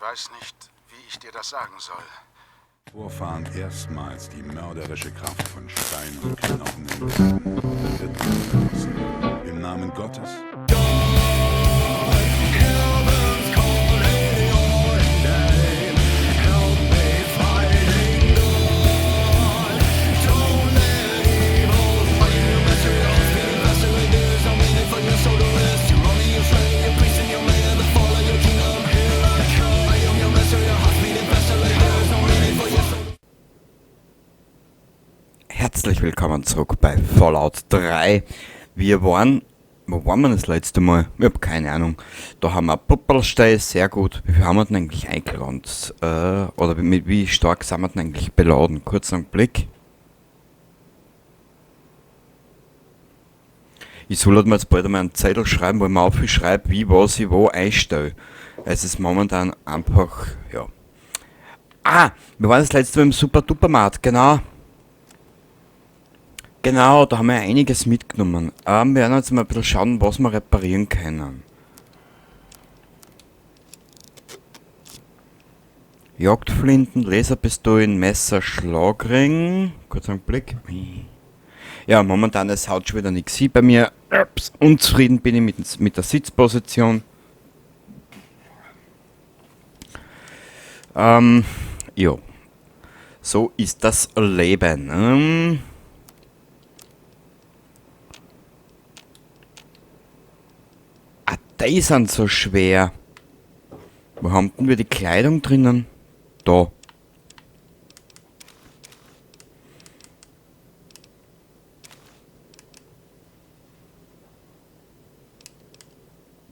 Ich weiß nicht, wie ich dir das sagen soll. Vorfahren erstmals die mörderische Kraft von Stein und Knochen entdeckten, wird verlassen. Im Namen Gottes. Herzlich willkommen zurück bei Fallout 3. Wir waren, wo waren wir das letzte Mal? Ich hab keine Ahnung. Da haben wir Puppelstei, sehr gut. Wie viel haben wir denn eigentlich eingeladen? Oder wie stark sind wir denn eigentlich beladen? Kurz einen Blick. Ich soll halt mir jetzt bald einmal einen Zettel schreiben, wo ich mir aufschreibe, wie, was ich wo einstelle. Es ist momentan einfach, ja. Ah, wir waren das letzte Mal im Super Duper Mart, genau. Genau, da haben wir einiges mitgenommen. Wir werden jetzt mal ein bisschen schauen, was wir reparieren können. Jagdflinten, Laserpistolen, Messer, Schlagring. Kurz einen Blick. Ja, momentan, es haut schon wieder nix hin bei mir. Ups, unzufrieden bin ich mit der Sitzposition. Ja. So ist das Leben. Ah, die sind so schwer. Wo haben denn wir die Kleidung drinnen? Da.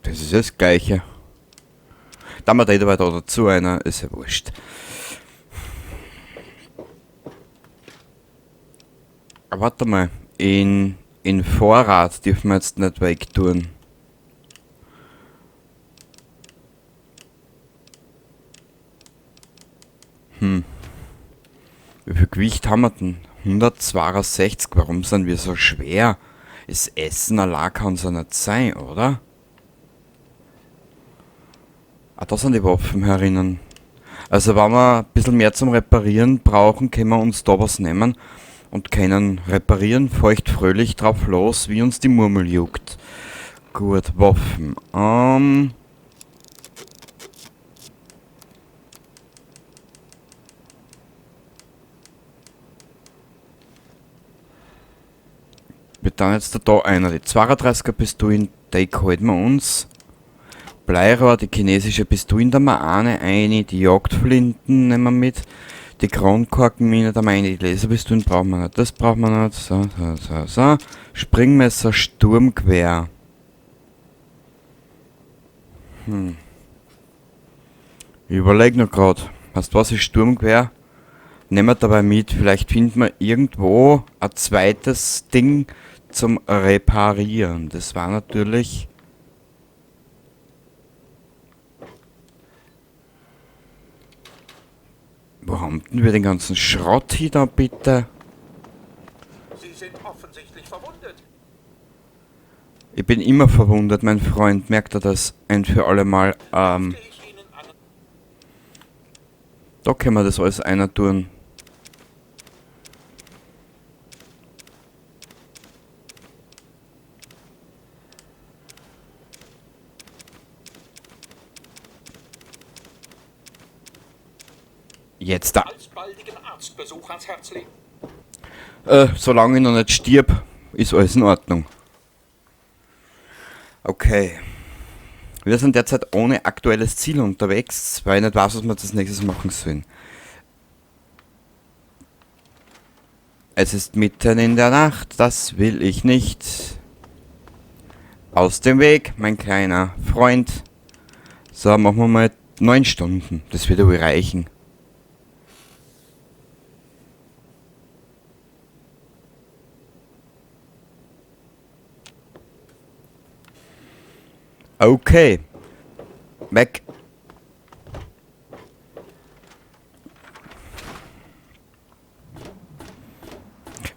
Das ist das Gleiche. Da haben wir da da dazu einer, ist ja wurscht. Aber warte mal, in Vorrat dürfen wir jetzt nicht wegtun. Wie viel Gewicht haben wir denn? 162, warum sind wir so schwer? Das Essen allein kann's ja nicht sein, oder? Ah, da sind die Waffen herinnen. Also wenn wir ein bisschen mehr zum Reparieren brauchen, können wir uns da was nehmen und können reparieren, feucht fröhlich drauf los, wie uns die Murmel juckt. Gut, Waffen. Wir tun jetzt da einer, die 32er Pistolen, die halten wir uns. Bleirohr, die chinesische Pistolen, da haben wir eine, eine, die Jagdflinten nehmen wir mit, die Kronkorkenmine, da haben wir eine, die Laserpistolen brauchen wir nicht, das brauchen wir nicht, so, so, so, so. Springmesser, Sturmgewehr. Ich überleg noch grad, weißt du was ist Sturmgewehr? Nehmen wir dabei mit, vielleicht finden wir irgendwo ein zweites Ding zum Reparieren. Das war natürlich... Wo haben denn wir den ganzen Schrott hier da bitte? Sie sind offensichtlich verwundet. Ich bin immer verwundet, mein Freund. Merkt er das ein für alle Mal? Dürfte ich Ihnen einen Da können wir das alles einer tun. Jetzt da. Alsbaldigen Arztbesuch ans Herz legen. Solange ich noch nicht stirb, ist alles in Ordnung. Okay. Wir sind derzeit ohne aktuelles Ziel unterwegs, weil ich nicht weiß, was wir als nächstes machen sollen. Es ist mitten in der Nacht, das will ich nicht. Aus dem Weg, mein kleiner Freund. So, machen wir mal 9 Stunden. Das wird wohl reichen. Okay. Weg.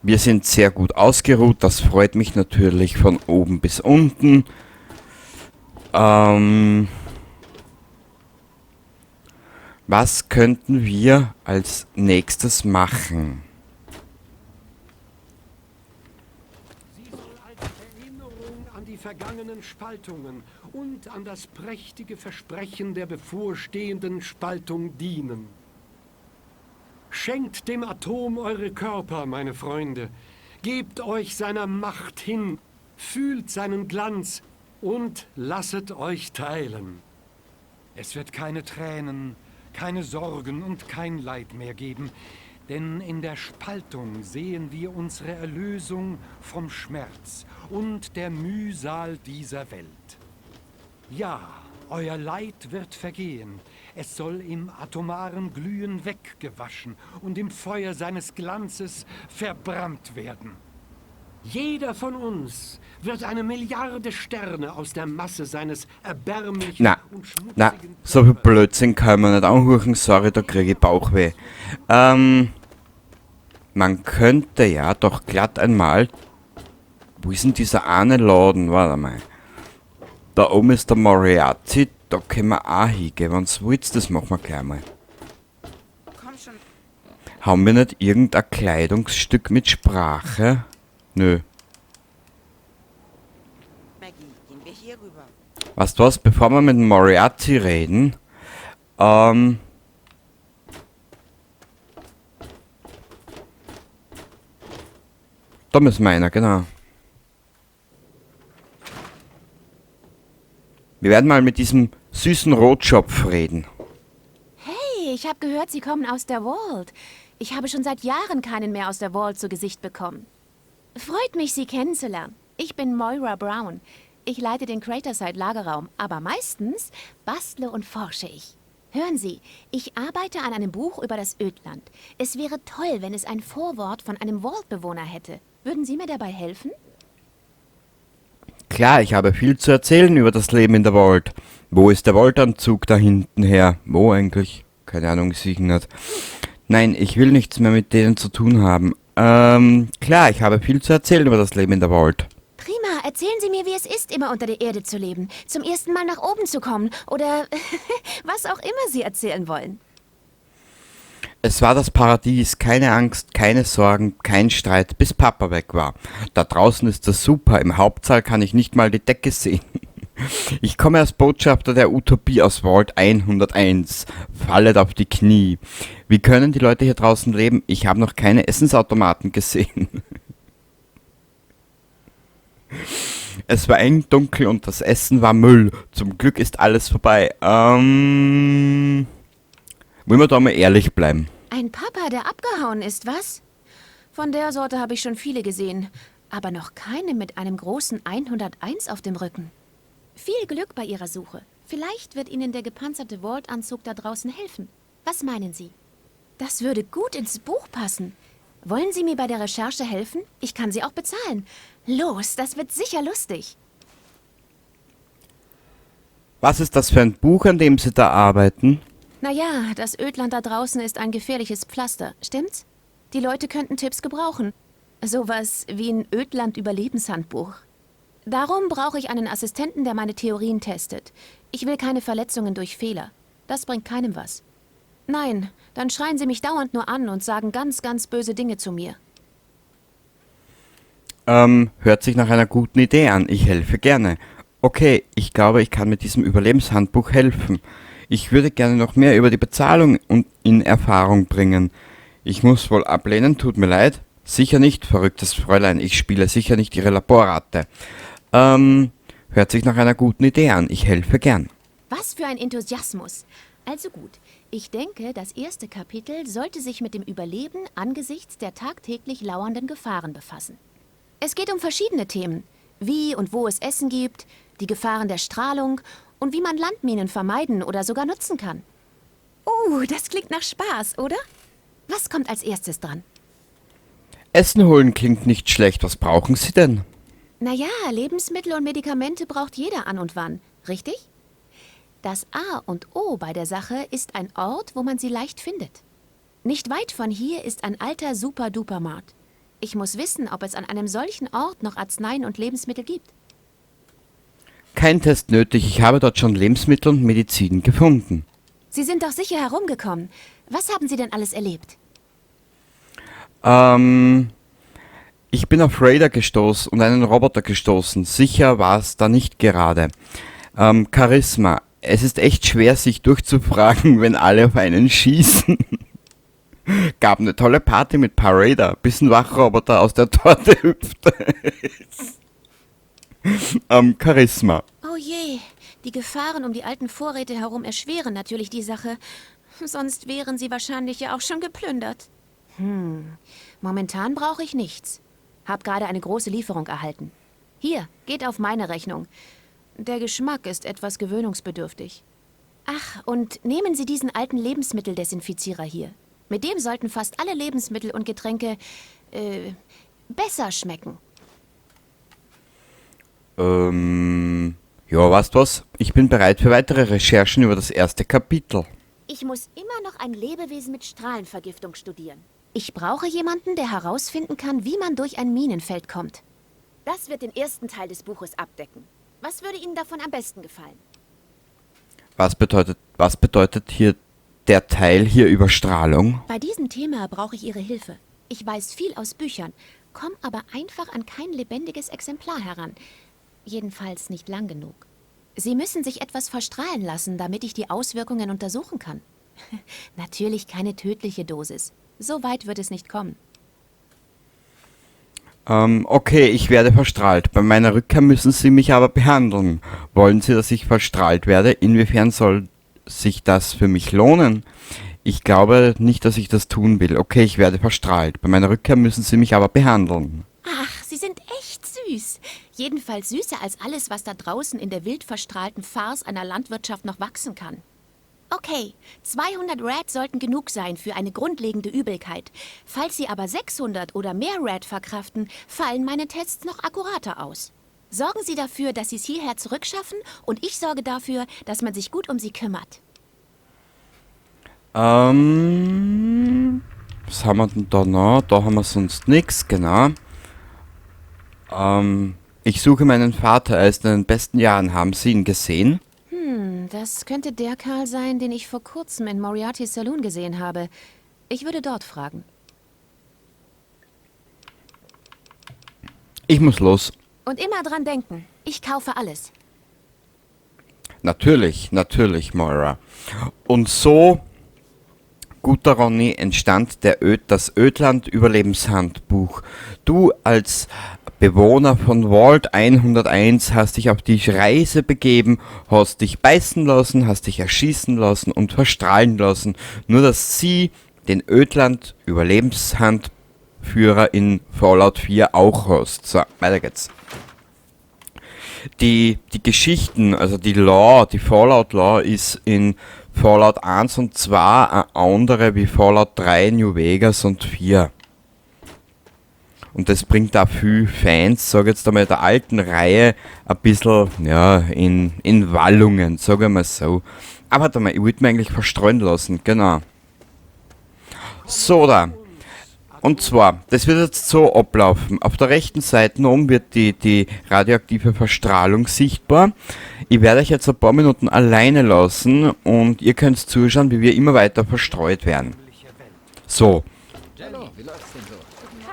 Wir sind sehr gut ausgeruht, das freut mich natürlich von oben bis unten. Was könnten wir als nächstes machen? Sie soll als Erinnerung an die vergangenen Spaltungen und an das prächtige Versprechen der bevorstehenden Spaltung dienen. Schenkt dem Atom eure Körper, meine Freunde. Gebt euch seiner Macht hin, fühlt seinen Glanz und lasset euch teilen. Es wird keine Tränen, keine Sorgen und kein Leid mehr geben, denn in der Spaltung sehen wir unsere Erlösung vom Schmerz und der Mühsal dieser Welt. Ja, euer Leid wird vergehen. Es soll im atomaren Glühen weggewaschen und im Feuer seines Glanzes verbrannt werden. Jeder von uns wird eine Milliarde Sterne aus der Masse seines erbärmlichen Na, und schmutzigen na, so viel Körpers Blödsinn kann man nicht anhören. Sorry, da kriege ich Bauchweh. Man könnte ja doch glatt einmal... Wo ist denn dieser eine Laden? Warte mal. Da oben ist der Moriarty. Da können wir auch hingehen, wenn's willst. Das machen wir gleich mal. Komm schon. Haben wir nicht irgendein Kleidungsstück mit Sprache? Nö. Maggie, gehen wir hier rüber. Weißt du was, bevor wir mit Moriarty reden, da müssen wir einer, genau. Wir werden mal mit diesem süßen Rotschopf reden. Hey, ich habe gehört, Sie kommen aus der Vault. Ich habe schon seit Jahren keinen mehr aus der Vault zu Gesicht bekommen. Freut mich, Sie kennenzulernen. Ich bin Moira Brown. Ich leite den Craterside-Lagerraum, aber meistens bastle und forsche ich. Hören Sie, ich arbeite an einem Buch über das Ödland. Es wäre toll, wenn es ein Vorwort von einem Vault-Bewohner hätte. Würden Sie mir dabei helfen? Klar, ich habe viel zu erzählen über das Leben in der Vault. Wo ist der Vault-Anzug da hinten her? Wo eigentlich? Keine Ahnung, sicher nicht. Nein, ich will nichts mehr mit denen zu tun haben. Klar, ich habe viel zu erzählen über das Leben in der Vault. Prima, erzählen Sie mir, wie es ist, immer unter der Erde zu leben, zum ersten Mal nach oben zu kommen oder was auch immer Sie erzählen wollen. Es war das Paradies, keine Angst, keine Sorgen, kein Streit, bis Papa weg war. Da draußen ist das super, im Hauptsaal kann ich nicht mal die Decke sehen. Ich komme als Botschafter der Utopie aus Vault 101. Fallet auf die Knie. Wie können die Leute hier draußen leben? Ich habe noch keine Essensautomaten gesehen. Es war eng, dunkel und das Essen war Müll. Zum Glück ist alles vorbei. Wollen wir da mal ehrlich bleiben? Ein Papa, der abgehauen ist, was? Von der Sorte habe ich schon viele gesehen, aber noch keine mit einem großen 101 auf dem Rücken. Viel Glück bei Ihrer Suche. Vielleicht wird Ihnen der gepanzerte Vault-Anzug da draußen helfen. Was meinen Sie? Das würde gut ins Buch passen. Wollen Sie mir bei der Recherche helfen? Ich kann Sie auch bezahlen. Los, das wird sicher lustig. Was ist das für ein Buch, an dem Sie da arbeiten? Naja, das Ödland da draußen ist ein gefährliches Pflaster, stimmt's? Die Leute könnten Tipps gebrauchen. Sowas wie ein Ödland-Überlebenshandbuch. Darum brauche ich einen Assistenten, der meine Theorien testet. Ich will keine Verletzungen durch Fehler. Das bringt keinem was. Nein, dann schreien sie mich dauernd nur an und sagen ganz, ganz böse Dinge zu mir. Hört sich nach einer guten Idee an. Ich helfe gerne. Okay, ich glaube, ich kann mit diesem Überlebenshandbuch helfen. Ich würde gerne noch mehr über die Bezahlung und in Erfahrung bringen. Ich muss wohl ablehnen, tut mir leid. Sicher nicht, verrücktes Fräulein, ich spiele sicher nicht Ihre Laborratte. Hört sich nach einer guten Idee an, ich helfe gern. Was für ein Enthusiasmus. Also gut, ich denke, das erste Kapitel sollte sich mit dem Überleben angesichts der tagtäglich lauernden Gefahren befassen. Es geht um verschiedene Themen. Wie und wo es Essen gibt, die Gefahren der Strahlung und wie man Landminen vermeiden oder sogar nutzen kann. Oh, das klingt nach Spaß, oder? Was kommt als erstes dran? Essen holen klingt nicht schlecht. Was brauchen Sie denn? Naja, Lebensmittel und Medikamente braucht jeder an und wann, richtig? Das A und O bei der Sache ist ein Ort, wo man sie leicht findet. Nicht weit von hier ist ein alter Super-Duper-Mart. Ich muss wissen, ob es an einem solchen Ort noch Arzneien und Lebensmittel gibt. Kein Test nötig, ich habe dort schon Lebensmittel und Medizin gefunden. Sie sind doch sicher herumgekommen. Was haben Sie denn alles erlebt? Ich bin auf Raider gestoßen und einen Roboter gestoßen. Sicher war's da nicht gerade. Charisma. Es ist echt schwer, sich durchzufragen, wenn alle auf einen schießen. Gab eine tolle Party mit paar Raider, bis ein Wachroboter aus der Torte hüpfte. Charisma. Oh je, die Gefahren um die alten Vorräte herum erschweren natürlich die Sache. Sonst wären sie wahrscheinlich ja auch schon geplündert. Momentan brauche ich nichts. Hab gerade eine große Lieferung erhalten. Hier, geht auf meine Rechnung. Der Geschmack ist etwas gewöhnungsbedürftig. Ach, und nehmen Sie diesen alten Lebensmitteldesinfizierer hier. Mit dem sollten fast alle Lebensmittel und Getränke, besser schmecken. Ja, weißt du was? Ich bin bereit für weitere Recherchen über das erste Kapitel. Ich muss immer noch ein Lebewesen mit Strahlenvergiftung studieren. Ich brauche jemanden, der herausfinden kann, wie man durch ein Minenfeld kommt. Das wird den ersten Teil des Buches abdecken. Was würde Ihnen davon am besten gefallen? Was bedeutet hier der Teil hier über Strahlung? Bei diesem Thema brauche ich Ihre Hilfe. Ich weiß viel aus Büchern, komm aber einfach an kein lebendiges Exemplar heran. Jedenfalls nicht lang genug. Sie müssen sich etwas verstrahlen lassen, damit ich die Auswirkungen untersuchen kann. Natürlich keine tödliche Dosis. So weit wird es nicht kommen. Okay, ich werde verstrahlt. Bei meiner Rückkehr müssen Sie mich aber behandeln. Wollen Sie, dass ich verstrahlt werde? Inwiefern soll sich das für mich lohnen? Ich glaube nicht, dass ich das tun will. Okay, ich werde verstrahlt. Bei meiner Rückkehr müssen Sie mich aber behandeln. Ach, Sie sind echt süß. Jedenfalls süßer als alles, was da draußen in der wild verstrahlten Farce einer Landwirtschaft noch wachsen kann. Okay, 200 Rad sollten genug sein für eine grundlegende Übelkeit. Falls Sie aber 600 oder mehr Rad verkraften, fallen meine Tests noch akkurater aus. Sorgen Sie dafür, dass Sie es hierher zurückschaffen und ich sorge dafür, dass man sich gut um Sie kümmert. Was haben wir denn da noch? Da haben wir sonst nix, genau. Ich suche meinen Vater, er ist in den besten Jahren. Haben Sie ihn gesehen? Das könnte der Kerl sein, den ich vor kurzem in Moriarty's Saloon gesehen habe. Ich würde dort fragen. Ich muss los. Und immer dran denken, ich kaufe alles. Natürlich, natürlich, Moira. Und so, guter Ronny, entstand das Ödland-Überlebenshandbuch. Du als Bewohner von Vault 101 hast dich auf die Reise begeben, hast dich beißen lassen, hast dich erschießen lassen und verstrahlen lassen. Nur dass sie den Ödland-Überlebenshandführer in Fallout 4 auch hast. So, weiter geht's. Die Geschichten, also die Lore, die Fallout-Lore ist in Fallout 1 und 2 eine andere wie Fallout 3, New Vegas und 4. Und das bringt auch viel Fans, sag ich jetzt einmal, der alten Reihe ein bisschen, ja, in Wallungen, sag ich mal so. Aber warte mal, ich wollte mich eigentlich verstreuen lassen, genau. So, da. Und zwar, das wird jetzt so ablaufen. Auf der rechten Seite oben wird die radioaktive Verstrahlung sichtbar. Ich werde euch jetzt ein paar Minuten alleine lassen und ihr könnt zuschauen, wie wir immer weiter verstreut werden. So.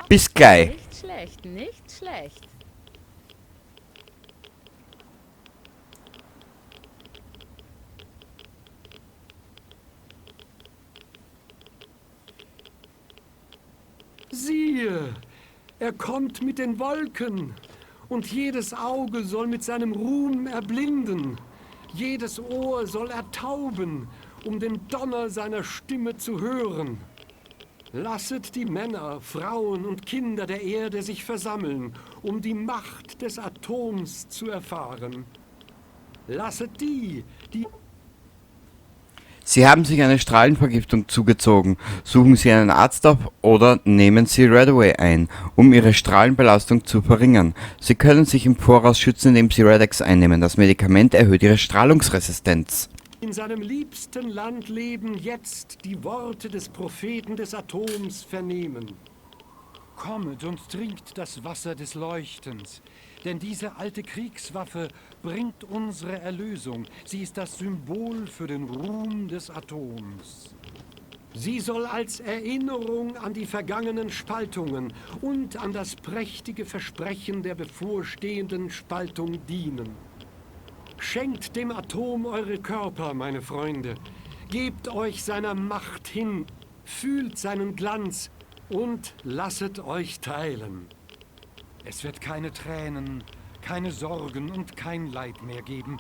Bis gleich. Nicht schlecht, nicht schlecht. Siehe, er kommt mit den Wolken, und jedes Auge soll mit seinem Ruhm erblinden, jedes Ohr soll ertauben, um den Donner seiner Stimme zu hören. Lasset die Männer, Frauen und Kinder der Erde sich versammeln, um die Macht des Atoms zu erfahren. Lasset die, die... Sie haben sich eine Strahlenvergiftung zugezogen. Suchen Sie einen Arzt auf oder nehmen Sie Radaway ein, um Ihre Strahlenbelastung zu verringern. Sie können sich im Voraus schützen, indem Sie Rad-X einnehmen. Das Medikament erhöht Ihre Strahlungsresistenz. In seinem liebsten Land leben, jetzt die Worte des Propheten des Atoms vernehmen. Kommet und trinkt das Wasser des Leuchtens. Denn diese alte Kriegswaffe bringt unsere Erlösung. Sie ist das Symbol für den Ruhm des Atoms. Sie soll als Erinnerung an die vergangenen Spaltungen und an das prächtige Versprechen der bevorstehenden Spaltung dienen. Schenkt dem Atom eure Körper, meine Freunde. Gebt euch seiner Macht hin, fühlt seinen Glanz und lasset euch teilen. Es wird keine Tränen, keine Sorgen und kein Leid mehr geben,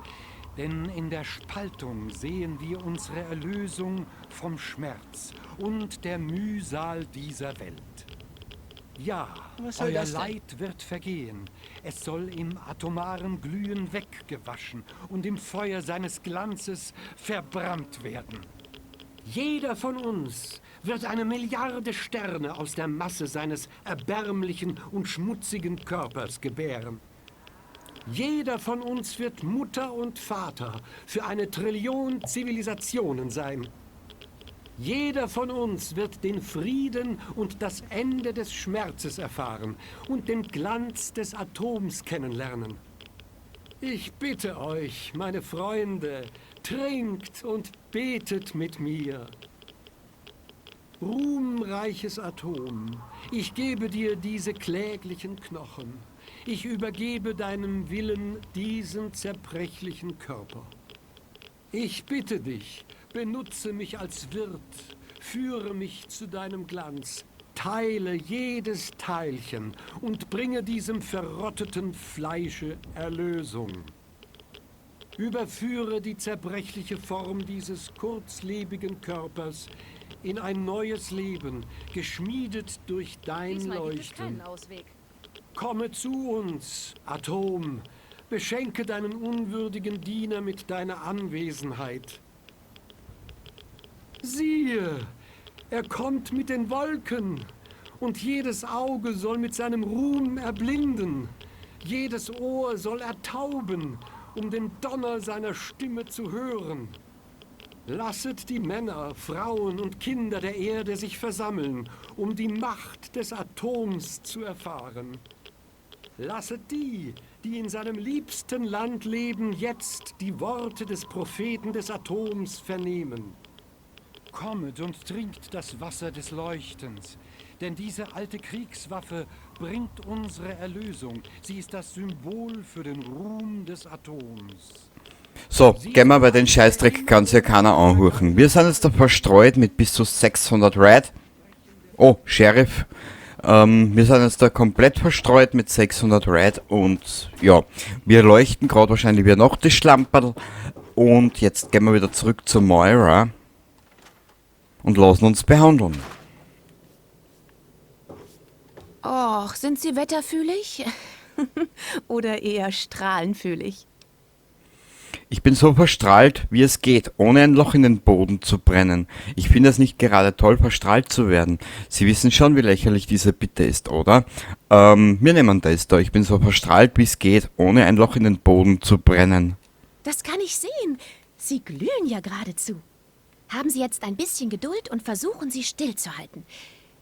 denn in der Spaltung sehen wir unsere Erlösung vom Schmerz und der Mühsal dieser Welt. Ja, Was soll euer das denn? Leid wird vergehen. Es soll im atomaren Glühen weggewaschen und im Feuer seines Glanzes verbrannt werden. Jeder von uns wird eine Milliarde Sterne aus der Masse seines erbärmlichen und schmutzigen Körpers gebären. Jeder von uns wird Mutter und Vater für eine Trillion Zivilisationen sein. Jeder von uns wird den Frieden und das Ende des Schmerzes erfahren und den Glanz des Atoms kennenlernen. Ich bitte euch, meine Freunde, trinkt und betet mit mir. Ruhmreiches Atom, ich gebe dir diese kläglichen Knochen. Ich übergebe deinem Willen diesen zerbrechlichen Körper. Ich bitte dich, benutze mich als Wirt, führe mich zu deinem Glanz, teile jedes Teilchen und bringe diesem verrotteten Fleische Erlösung. Überführe die zerbrechliche Form dieses kurzlebigen Körpers in ein neues Leben, geschmiedet durch dein Diesmal gibt es Leuchten. keinen Ausweg. Komme zu uns, Atom. Beschenke deinen unwürdigen Diener mit deiner Anwesenheit. Siehe, er kommt mit den Wolken, und jedes Auge soll mit seinem Ruhm erblinden, jedes Ohr soll ertauben, um den Donner seiner Stimme zu hören. Lasset die Männer, Frauen und Kinder der Erde sich versammeln, um die Macht des Atoms zu erfahren. Lasset die, die in seinem liebsten Land leben, jetzt die Worte des Propheten des Atoms vernehmen. Kommet und trinkt das Wasser des Leuchtens, denn diese alte Kriegswaffe bringt unsere Erlösung. Sie ist das Symbol für den Ruhm des Atoms. So, gehen wir bei den Scheißdreck kann sich ja keiner anhören. Wir sind jetzt da verstreut mit bis zu 600 Rad. Oh, Sheriff. Wir sind jetzt da komplett verstreut mit 600 Rad und ja, wir leuchten gerade wahrscheinlich wieder noch die Schlamperl. Und jetzt gehen wir wieder zurück zu Moira und lassen uns behandeln. Och, sind Sie wetterfühlig? Oder eher strahlenfühlig? Ich bin so verstrahlt, wie es geht, ohne ein Loch in den Boden zu brennen. Ich finde es nicht gerade toll, verstrahlt zu werden. Sie wissen schon, wie lächerlich diese Bitte ist, oder? Wir nehmen das da. Ich bin so verstrahlt, wie es geht, ohne ein Loch in den Boden zu brennen. Das kann ich sehen. Sie glühen ja geradezu. Haben Sie jetzt ein bisschen Geduld und versuchen Sie stillzuhalten.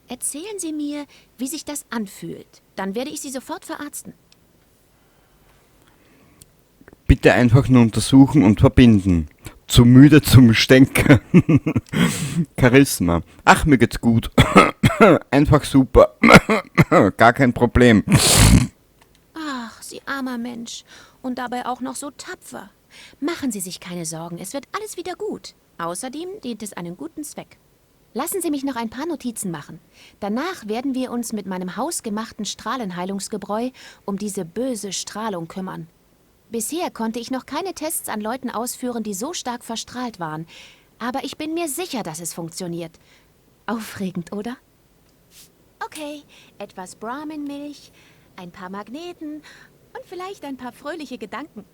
Erzählen Sie mir, wie sich das anfühlt. Dann werde ich Sie sofort verarzten. Bitte einfach nur untersuchen und verbinden. Zu müde zum Stänkern. Charisma. Ach, mir geht's gut. Einfach super. Gar kein Problem. Ach, Sie armer Mensch. Und dabei auch noch so tapfer. Machen Sie sich keine Sorgen, es wird alles wieder gut. Außerdem dient es einem guten Zweck. Lassen Sie mich noch ein paar Notizen machen. Danach werden wir uns mit meinem hausgemachten Strahlenheilungsgebräu um diese böse Strahlung kümmern. Bisher konnte ich noch keine Tests an Leuten ausführen, die so stark verstrahlt waren. Aber ich bin mir sicher, dass es funktioniert. Aufregend, oder? Okay, etwas Brahmin-Milch, ein paar Magneten und vielleicht ein paar fröhliche Gedanken.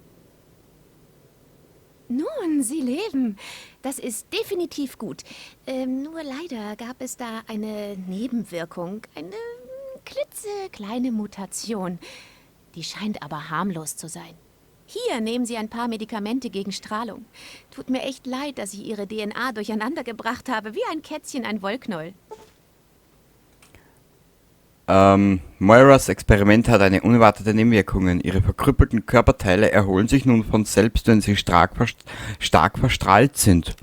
Nun, Sie leben. Das ist definitiv gut. Nur leider gab es da eine Nebenwirkung, eine klitzekleine Mutation. Die scheint aber harmlos zu sein. Hier nehmen Sie ein paar Medikamente gegen Strahlung. Tut mir echt leid, dass ich Ihre DNA durcheinander gebracht habe, wie ein Kätzchen ein Wollknäuel. Moiras Experiment hat eine unerwartete Nebenwirkungen. Ihre verkrüppelten Körperteile erholen sich nun von selbst, wenn sie stark verstrahlt sind.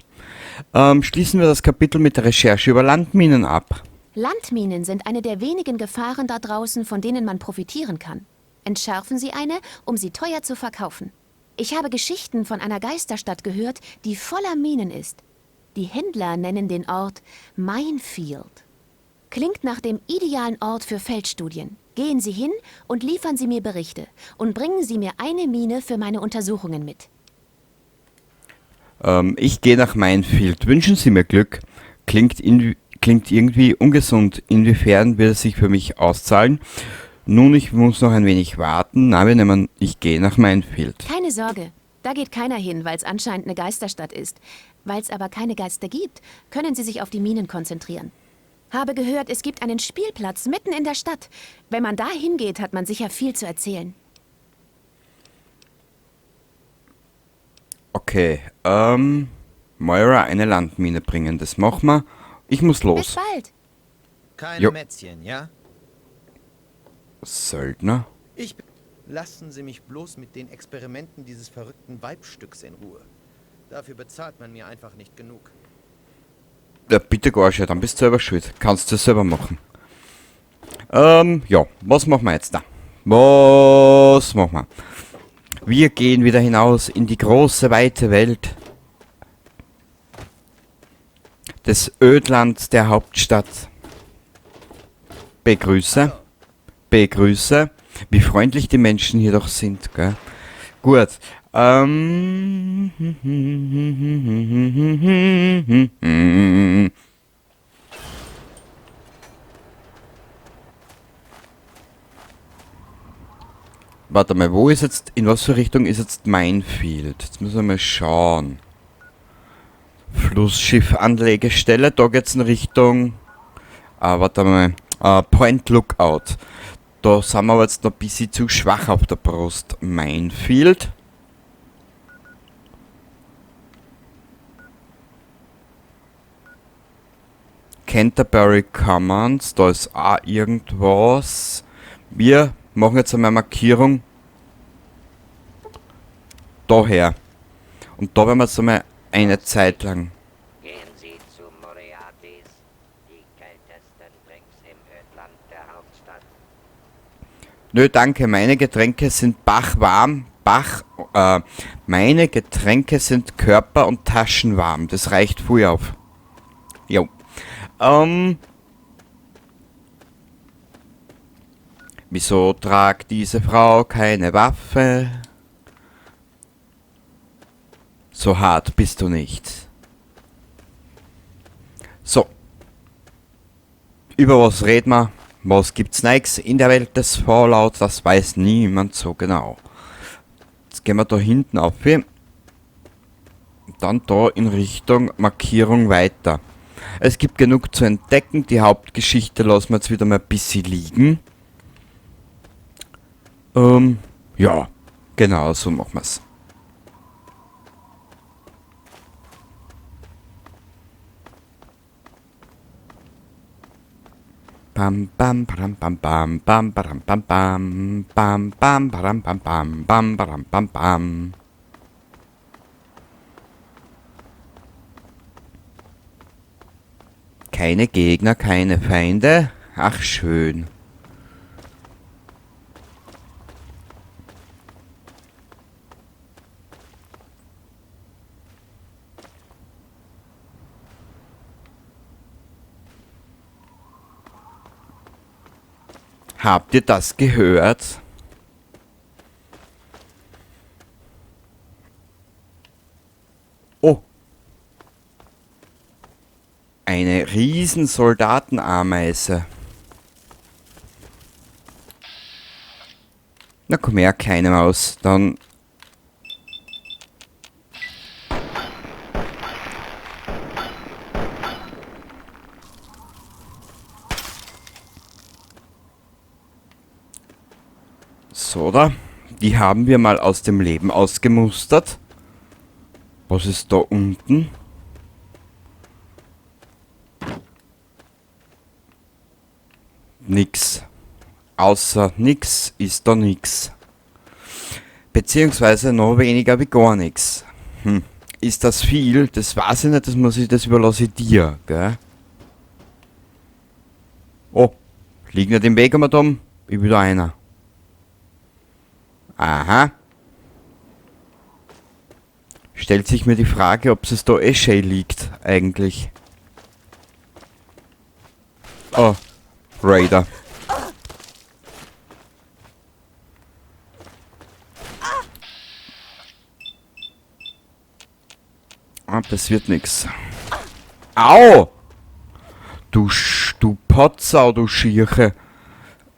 Schließen wir das Kapitel mit der Recherche über Landminen ab. Landminen sind eine der wenigen Gefahren da draußen, von denen man profitieren kann. Entschärfen Sie eine, um sie teuer zu verkaufen. Ich habe Geschichten von einer Geisterstadt gehört, die voller Minen ist. Die Händler nennen den Ort Minefield. Klingt nach dem idealen Ort für Feldstudien. Gehen Sie hin und liefern Sie mir Berichte und bringen Sie mir eine Mine für meine Untersuchungen mit. Ich gehe nach Minefield. Wünschen Sie mir Glück. Klingt irgendwie ungesund. Inwiefern wird es sich für mich auszahlen? Nun, ich muss noch ein wenig warten. Na, wir nehmen, ich gehe nach Minefield. Keine Sorge, da geht keiner hin, weil's anscheinend eine Geisterstadt ist. Weil's aber keine Geister gibt, können Sie sich auf die Minen konzentrieren. Habe gehört, es gibt einen Spielplatz mitten in der Stadt. Wenn man da hingeht, hat man sicher viel zu erzählen. Okay, Moira eine Landmine bringen, das machen wir. Ich muss los. Bis bald. Keine Mätzchen, ja? Söldner? Lassen Sie mich bloß mit den Experimenten dieses verrückten Weibstücks in Ruhe. Dafür bezahlt man mir einfach nicht genug. Ja, bitte Gorsche, dann bist du selber schuld. Kannst du selber machen. Ja, was machen wir jetzt da? Was machen wir? Wir gehen wieder hinaus in die große, weite Welt des Ödlands der Hauptstadt. Begrüße. Begrüße. Wie freundlich die Menschen hier doch sind, gell? Gut. Warte mal, wo ist jetzt, in was für Richtung ist jetzt Minefield? Jetzt müssen wir mal schauen. Flussschiff-Anlegestelle, da geht's in Richtung, warte mal, Point Lookout. Da sind wir aber jetzt noch ein bisschen zu schwach auf der Brust. Minefield. Canterbury Commons, da ist auch irgendwas. Wir machen jetzt einmal Markierung daher. Und da werden wir jetzt einmal eine Zeit lang. Gehen Sie zu Moriartys, die kältesten Drinks im Ödland der Hauptstadt. Nö, danke, meine Getränke sind bachwarm. Meine Getränke sind körper- und taschenwarm. Das reicht früh auf. Jo. Wieso tragt diese Frau keine Waffe? So hart bist du nicht. So. Über was reden wir? Was gibt's Neues in der Welt des Fallout? Das weiß niemand so genau. Jetzt gehen wir da hinten auf. Dann da in Richtung Markierung weiter. Es gibt genug zu entdecken. Die Hauptgeschichte lassen wir jetzt wieder mal ein bisschen liegen. Ja, genau, so machen wir's. Bam, bam, bam, bam, bam, bam, bam, bam, bam, bam, bam, bam, bam, bam, bam, bam, bam, bam. Keine Gegner, keine Feinde. Ach, schön. Habt ihr das gehört? Oh. Eine Riesensoldatenameise. Na komm her, kleine Maus. Dann... So, da. Die haben wir mal aus dem Leben ausgemustert. Was ist da unten? Nix. Außer nix ist da nix. Beziehungsweise noch weniger wie gar nix. Ist das viel? Das weiß ich nicht, das überlasse ich dir, gell? Oh, liegt nicht im Weg, Madame. Ich will da einer. Aha. Stellt sich mir die Frage, ob es da eh schön liegt, eigentlich. Oh, Raider. Ah, das wird nix. Au! Du Potsau, du Schierche.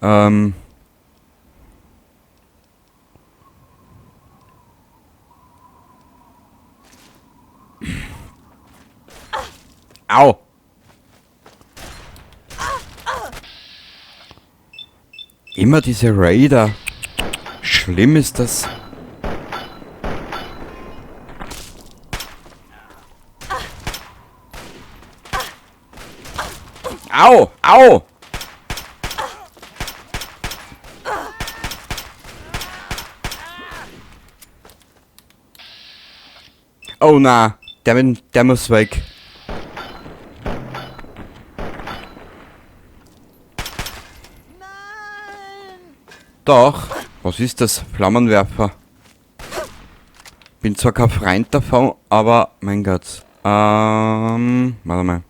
Au! Immer diese Raider. Schlimm ist das. Au! Au! Oh na, der muss weg. Doch, was ist das? Flammenwerfer. Bin zwar kein Freund davon, aber mein Gott. Warte mal.